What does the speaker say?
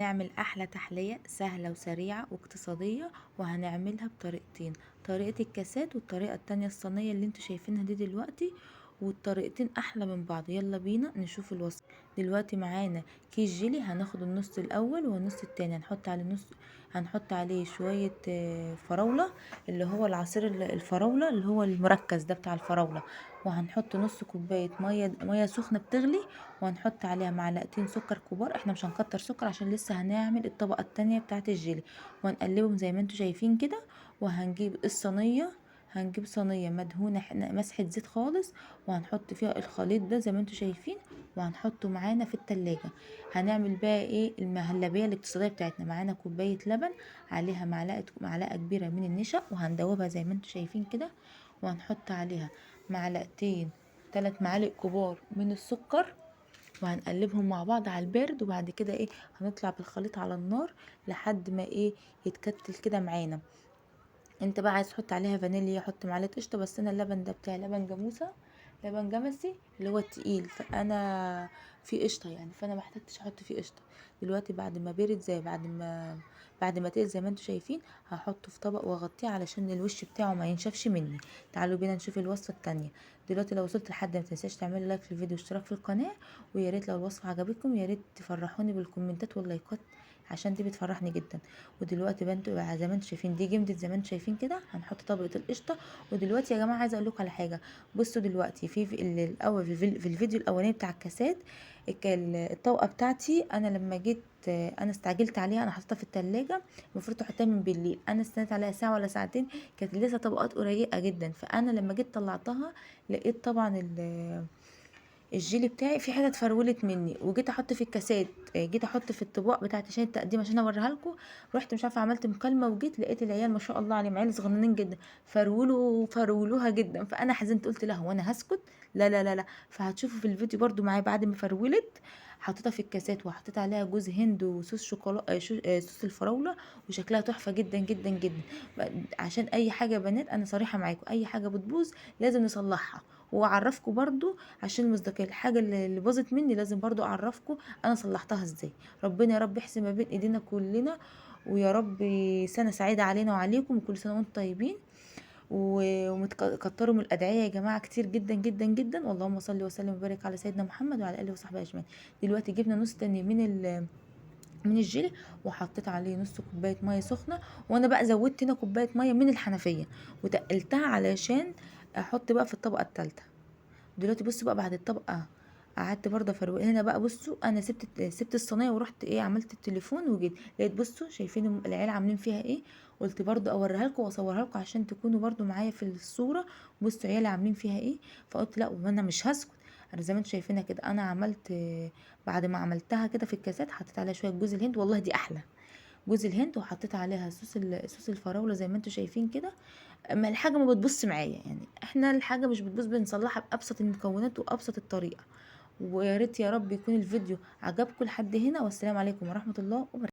نعمل أحلى تحلية سهلة وسريعة واقتصادية، وهنعملها بطريقتين، طريقة الكاسات والطريقة التانية الصينية اللي انتوا شايفينها دي دلوقتي، والطريقتين أحلى من بعض. يلا بينا نشوف الوصفة. دلوقتي معانا كيس جيلي، هناخد النص الأول والنص التاني، هنحط عليه نص، هنحط عليه شوية فراولة اللي هو العصير الفراولة اللي هو المركز ده بتاع الفراولة، وهنحط نص كوباية مية سخنة بتغلي، وهنحط عليها معلقتين سكر كبار، احنا مش هنكتر سكر عشان لسه هنعمل الطبقة التانية بتاعة الجيلي، وهنقلبهم زي ما انتوا شايفين كده. وهنجيب الصينية، هنجيب صينية مدهونة مسحة زيت خالص، وهنحط فيها الخليط ده زي ما انتوا شايفين، وهنحطه معانا في التلاجة. هنعمل بقى ايه المهلبية الاقتصادية بتاعتنا. معانا كوباية لبن عليها معلقة كبيرة من النشا، وهندوبها زي ما انتوا شايفين كده، وهنحط عليها معلقتين 3 معالق كبار من السكر، وهنقلبهم مع بعض على البارد. وبعد كده ايه هنطلع بالخليط على النار لحد ما ايه يتكتل كده معانا. انت بقى عايز تحط عليها فانيليا حط معلقه قشطه، بس انا اللبن ده بتاع لبن جاموسه، لبن جمسي اللي هو التقيل، فانا في قشطه يعني، فانا ما احتاجتش احط فيه قشطه. دلوقتي بعد ما برد زي بعد ما تقل زي ما انتم شايفين، هحطه في طبق واغطيه علشان الوش بتاعه ما ينشفش مني. تعالوا بينا نشوف الوصفة التانية. دلوقتي لو وصلت لحد ما تنساش تعملوا لايك للفيديو واشتراك في القناة، ويا ريت لو الوصفة عجبتكم يا ريت تفرحوني بالكومنتات واللايكات عشان دي بتفرحني جدا. ودلوقتي بقى انتوا زي ما انتوا شايفين دي جمدت زي ما انتوا شايفين كده، هنحط طبقه القشطه. ودلوقتي يا جماعة عايزه اقول لكم على حاجة، بصوا دلوقتي في الاول في الفيديو الاولاني بتاع الكاسات، الطبقة بتاعتي انا لما جيت انا استعجلت عليها، انا حطيتها في التلاجة، المفروض تحطها من بالليل، انا استنيت عليها ساعة ولا ساعتين، كانت لسه طبقات قريقه جدا. فانا لما جيت طلعتها لقيت طبعا الجيلي بتاعي في حتة اتفرولت مني، وجيت احط في الكاسات، جيت احط في الطباق بتاعت عشان التقديم عشان اوريها لكم، رحت مش عارفه عملت مكالمة وجيت لقيت العيال ما شاء الله عليهم عيال صغننين جدا فرولوها جدا. فانا حزنت قلت لا هو انا هسكت، لا لا لا لا. فهتشوفوا في الفيديو برضو معايا بعد ما فرولت حطيتها في الكاسات وحطيت عليها جوز هند وصوص شوكولا، صوص الفراوله، وشكلها تحفة جدا جدا جدا. عشان اي حاجة يا بنات انا صريحه معاكم، اي حاجة بتبوظ لازم نصلحها، واعرفكم برضو عشان المصداقية، الحاجة اللي باظت مني لازم برضو اعرفكم انا صلحتها ازاي. ربنا يا رب يحسن ما بين ايدينا كلنا، ويا رب سنة سعيدة علينا وعليكم، وكل سنة وانتم طيبين، ومتكتروا من الادعية يا جماعة كتير جدا جدا جدا. واللهم صل وسلم وبارك على سيدنا محمد وعلى اله وصحبه اجمعين. دلوقتي جبنا نص تاني من الجيلي وحطيت عليه نص كوباية مية سخنة، وانا بقى زودت هنا كوباية مية من الحنفية وتقلتها علشان احط بقى في الطبقة الثالثة. دلوقتي بصوا بقى بعد الطبقة قعدت برضه افرق هنا بقى. بصوا انا سبت الصينية ورحت ايه عملت التليفون وجيت لقيت بصوا شايفين العيال عاملين فيها ايه، قلت برضه اوريها لكم واصورها لكم عشان تكونوا برضه معايا في الصورة. بصوا عيالي عاملين فيها ايه، فقلت لا وانا مش هسكت. انا زي ما انتم شايفينها كده انا عملت بعد ما عملتها كده في الكاسات حطيت عليها شوية جوز الهند، والله دي احلى جوز الهند، وحطيت عليها صوص الفراوله زي ما انتم شايفين كده. اما الحاجة ما بتبص معايا يعني، احنا الحاجة مش بتبوظ، بنصلحها بابسط المكونات وابسط الطريقة. ويا ريت يا رب يكون الفيديو عجبكم لحد هنا، والسلام عليكم ورحمة الله وبركاته.